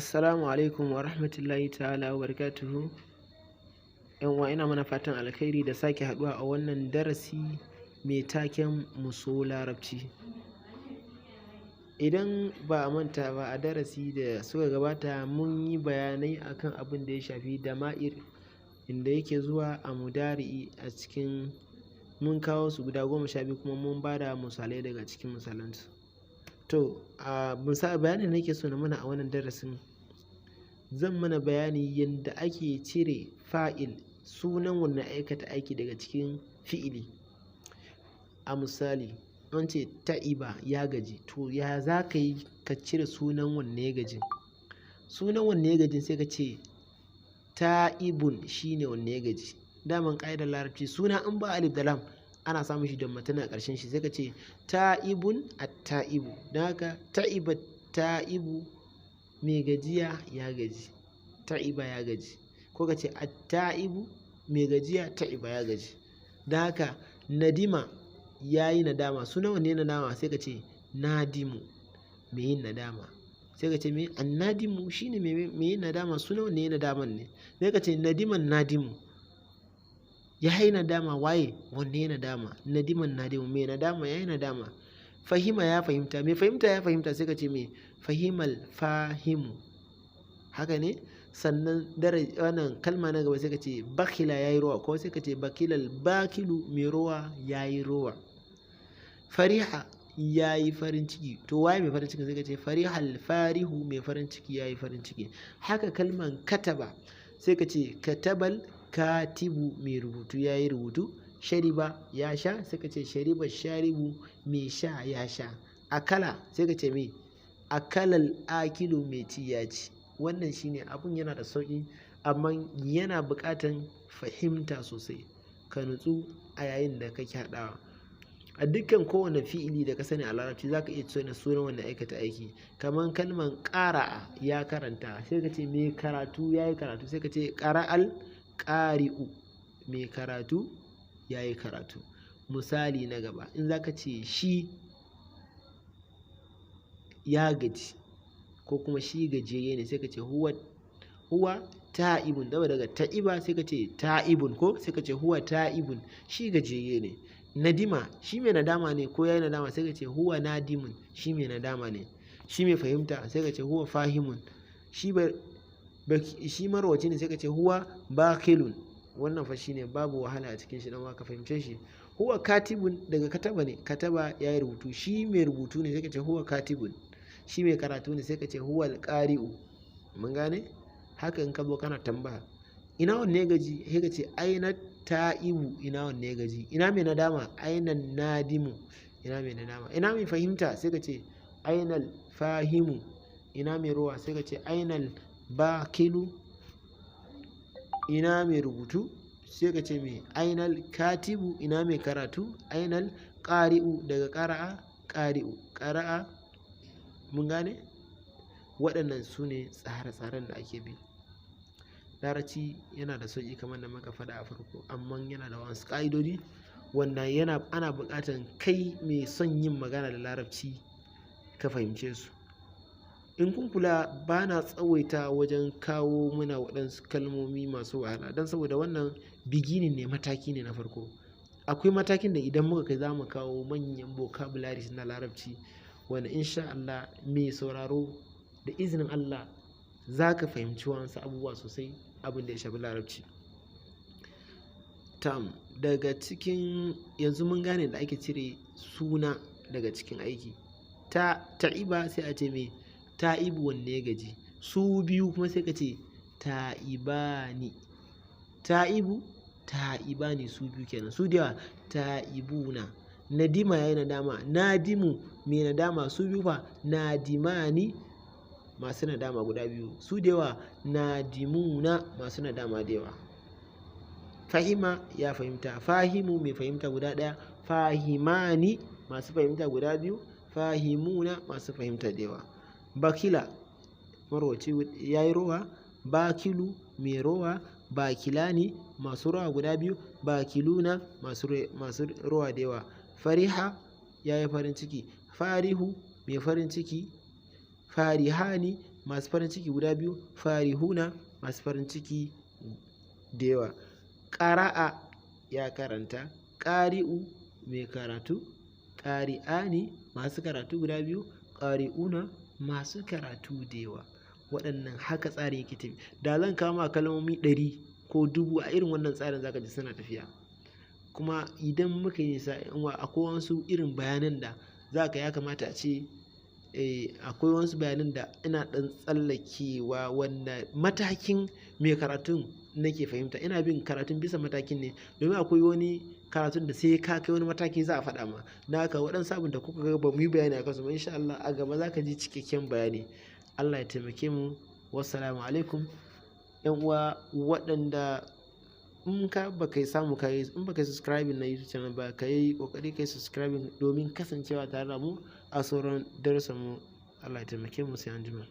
Assalamu alaikum wa rahmatullahi ta'ala wa barakatuhu. ‘Yan uwa, ina mana fatan alkhairi da sake haɗuwa a wannan darasi mai taken "Mu so Larabci". Idan ba a manta ba, a darasi da suka gabata mun yi bayanai akan abin da ya shafi dama'ir, inda yake zuwa a mudari'i. A cikin mun kawo su guda 12, kuma mun ba da misalai daga cikin misalansu. To, a bayanin da nake so na mana a wannan darasin, zan mana bayani yadda ake cire fa'il, sunan wanda aikata aiki, daga cikin fi'ili. A misali, an ce ta'iba, ya gaji. To, ya za ka yi ka cire sunan wanne ya gaji? Sunan wanne ya gaji, sai ka ce ta'ibun, shine wanne ya gaji. Daman ƙa'idar Larabci, suna in ba alif da lam ana samun shi don matana a ƙarshen shi, sai ka ce ta'ibun, at-ta'ibu. Don haka ta'iba ta'ibu, mai gajiya ya gaji, ta'iba ya gaji, ko ka ce at-ta'ibu, mai gajiya, ta'iba ya gaji. Don haka nadima, ya yi nadama. Sunan wanne nadama? Sai ka ce nadimu, mai yin nadama. Sai ka ce mai annadimu shine mai yin nadama, sunan wanne nadaman ne. Sai ka ce nadiman nadimu, ya yi nadama. Waye wanne ya nadama? Nadiman nadimu, mai nadama ya yi nadama. Fahima, ya fahimta. Mai fahimta ya fahimta, sai ka ce mai fahimal fahimu. Haka ne. Sannan wannan kalma na gaba, sai ka ce bakila, ya yi rowa, ko sai ka ce bakilal bakilu, mai rowa ya yi rowa. Fariha, ya yi farin ciki. To, waye mai farin ciki? Sai ka ce farihal farihu, mai farin ciki ya yi farin ciki. Haka kalman kataba, sai ka ce katabal katibu, mai rubutu ya yi rubutu. Shariba, ya sha, sai ka ce shariba sharibu, mai sha ya sha. Akala, sai ka ce mai akalal akilu, mai ci ya ci. Wannan shine abun. Yana da sauƙi, amma yana buƙatan fahimta sosai, ka nutsu a yayin da kake haɗawa. A dukkan kowane fi'ili da ka sani a Larabci, za ka iya tuna sunan wanda aikata aiki. Kamar kalman ƙara'a, ya karanta, sai ka ce mai karatu ya yi karatu, sai ka ce ƙara'al ƙari'u, mai karatu ya yi karatu. Misali na gaba, in za ka ce shi ya gaji ko kuma shi gajiyayye ne, sai ka ce huwa, huwa ta'ibun. Daga ta'iba, sai ka ce ta'ibun, ko sai ka ce huwa ta'ibun, shi gajiyayye ne. Nadima, shi mai nadama ne ko ya yi nadama, sai ka ce huwa nadimun, shi mai nadama ne. Shi mai fahimta, sai ka ce huwa fahimun. Shi marwaci ne, sai ka ce huwa bakilun. Wannan fa shine, babu wahala a cikin shi, dan ka fahimce shi. Huwa katibun, daga kataba ne, kataba, ya yi rubutu. Shi mai rubutu ne, sai ka ce huwa katibun. Shi mai karatu ne, sai ka ce huwa alqari'u. Mun gane? Haka in ka zo kana tambaya ina wanne ya gaji, sai ka ce aina ta'ibu, ina wanne ya gaji. Ina mai nadama? Aina nadimu, ina mai nadama. Ina mai fahimta? Sai ka ce ainal fahimu. Ina mai rowa? Sai ka ce ainal bakilu. Ina mai rubutu? Sai ka ce mai ainal katibu. Ina mai karatu? Ainal ƙari'u, daga ƙara'a, ƙari'u, ƙara'a. Mun gane? Waɗannan su ne tsare-tsaren da ake bi. Larabci yana da sauƙi kamar da muka faɗa a farko, amma yana da wasu ƙa'idodi wanda yana ana buƙatar kai mai son yin magana da Larabci ka fahimce su. In kun kula, ba na tsawaita wajen kawo muna waɗansu kalmomi masu wahala, don saboda wannan beginning ne, mataki ne na farko. Akwai matakin da idan muka kai, za mu kawo manyan vocabularies na Larabci, wanda insha Allah mai sauraro, da izinin Allah za ka fahimci wasu abubuwa sosai, abin da ya shafi Larabci. Tam, daga cikin yanzu mun gane da ake cire suna daga cikin aiki. Ta ta'iba, sai a ce mai ta'ibu, wanne ya gaji. Su biyu kuma, sai ka ce ta'ibani. Ta'ibu, ta'ibani, su biyu kenan. Su da yawa, ta'ibuna. Nadima, yayi nadama, nadimu, mai nadama. Su biyu fa? Nadimani, masu nadama guda biyu. Su da yawa, nadimuna, masu nadama da yawa. Fahima, ya fahimta, fahimu, mai fahimta guda ɗaya. Fahimani, masu fahimta guda biyu. Fahimuna, masu fahimta da yawa. Bakila, marwaci ya yi rowa, bakilu, mai rowa. Bakilani, masu rowa guda biyu. Bakiluna, masu rowa da yawa. Fariha, ya yi farin ciki, farihu, mai farin ciki. Farihani, Masu farin ciki guda biyu, farihuna, masu farin ciki da yawa. Ƙara'a, ya karanta. Ƙari'u, mai karatu. Ƙari'ani, masu karatu guda biyu. Ƙari'una, masu karatu da yawa. Waɗannan haka tsarin yake tafi. Da zan kawo ma kalmomi 100 ko 1000 a irin wannan tsarin, zaka ji suna tafiya. Kuma idan muka yi nisa, akwai wasu irin bayanan da za ka ya kamata a ce akwai wasu bayanan da ina ɗan tsallakewa, wanda matakin mai karatun nake fahimta. Ina bin karatun bisa matakin ne, domin akwai wani karatun da sai ka kai wani mataki za a faɗa ma. Na haka waɗansu abin da kuka ga ba mu yi bayani a kansu ba, insha Allah a gaba za ka ji cikakken bayani. Allah ya taimake mu. Wassalamu alaikum, yan uwa. Waɗanda in ka baka samu ka yi, in baka subscribing na YouTube channel ba, ka yi kokari ka yi subscribing domin kasancewa tare da mu a sauran darussan mu. Allah ya taimake mu, sai anjima.